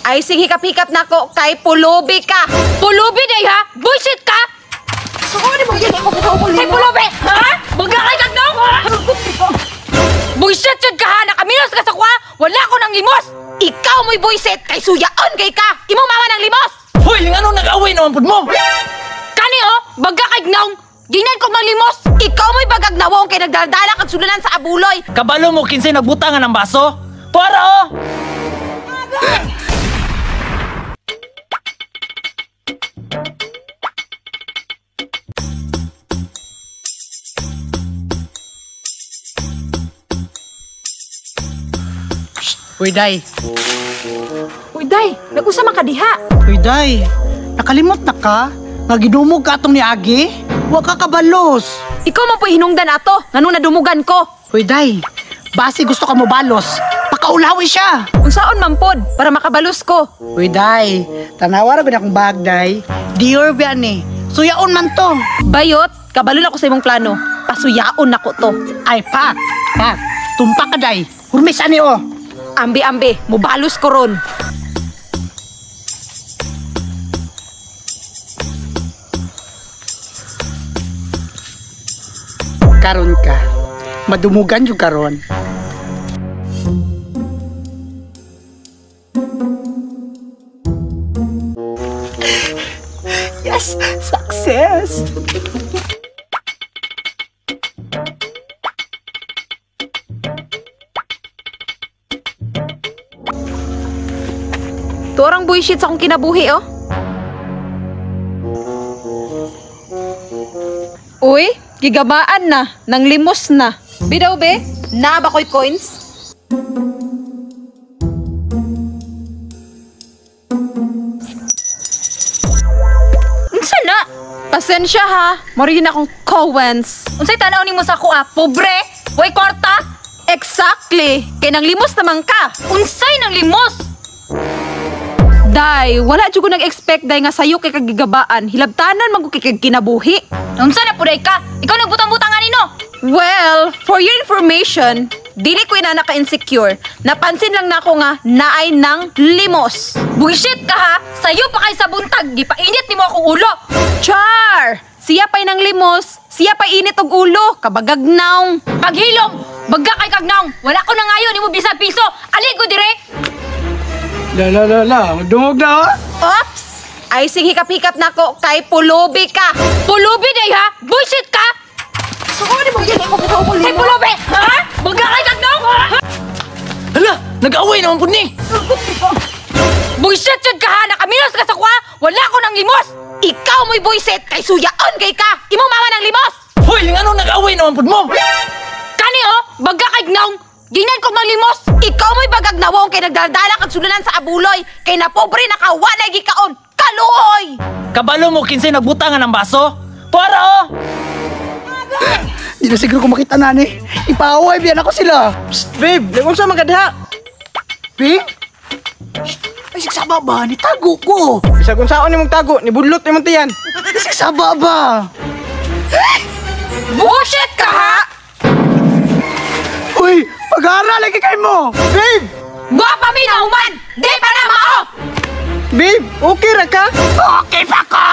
Ay sing hikap-hikap nako kay pulubi ka. Pulubi day ha? Bullshit ka! Kay pulubi! Ha? Baga kay kagnaw! Bullshit jud ka ha! Nakaminos ka sa kuha! Wala ko ng limos! Ikaw mo'y buisit kay suyaon kay ka. Imong mama ng limos. Hoy, ngano nag-away naman pud mo? Kani oh! Baga kay gnaw! Ginan ko mang limos! Ikaw mo'y bagag nawong kay nagdaldala kag sulunan sa abuloy. Kabalo mo kinsay nagbutangan ng baso? Para oh! Uy, day. Uy, day, nag-usa man ka diha. Uy, day. Nakalimot na ka? Nga gidumog ka atong niagi? Wa ka kabalos. Ikaw man po'y hinungdan ato, nganong nadumugan ko. Uy, day. Basi gusto ka mo balos. Pakaulawi siya. Unsaon man pod para makabalos ko. Uy, day. Tanawa ra gud akong bag, day. Dior ba ni? Suyaon man to. Bayot, kabalo na ko sa imong plano. Pasuyaon nako to. Ay, pak. Pak. Tumpak ka, day. Hurmis ani oh. Ambi-ambi, mubalos ko ron. Karon ka. Madumugan jud karon. Yes! Success! Tuarang bullshit sa akong kinabuhi, oh. Uy, gigabaan na, nang limos na. Bidaw be, naa ba ko'y coins? Unsa na? Pasensya ha, mori na akong coins. Unsay tanaw nimo sa kuha? Pobre? Way kwarta? Exactly, kay nang limos naman ka. Unsay nang limos? Day, wala jud ko nag-expect day nga sayo kay kagigabaan. Hilabtanan man ko kay kag kinabuhi. Unsa na puday ka? Ikaw nagbutang-butang anino. Well, for your information, dili ko inana ka insecure. Napansin lang nako nga naay nang limos. Bullshit ka ha? Sayo pa kay sa buntag, gipainit nimo akong ulo. Char! Siya pa'y nang limos, siya pa'y init og ulo, kabagag naong. Paghilom, baga kay kagnaong. Wala ko na ngayon nimo bisag piso. Ali ko dire. La la la la, magdungog na oh. Ops! Ay sing hikap-hikap nako kay pulubi ka. Pulubi day ha? Bullshit ka! Kay pulubi! Ha? Baga kay kagnaong. Hala, nag-away naman pud ni. Bullshit jud ka ha? Nakaminos ka sa kuha? Wala ko ng limos. Ikaw mo'y buisit kay suyaon kay ka. Imong mama ng limos. Hoy, ngano nag-away naman pud mo? Kani oh, baga kay gnaong. Ginan ko mang limos. Ikaw mo'y bagag nawong kay nagdaldala kag sulunan sa abuloy. Kay napobre na ka, wa na gikaon. Kaluoy! Kabalo mo kinsay nagbutangan ng baso? Para oh! Di na siguro ko makita na ni. Ipaaway biyan ako sila. Psst, babe, nag-unsa man ka diha? Babe? Ay, sigsaba ba? Nitago ko. Bisag unsaon nimong tago, nibudlot nimong tiyan. Ay, sigsaba ba? Bullshit ka ha? Uy, pag-aaral lagi kay mo. Babe! Wa pa mi nahuman. Di pa na mao. Babe, okay ra ka? Okay pa ko!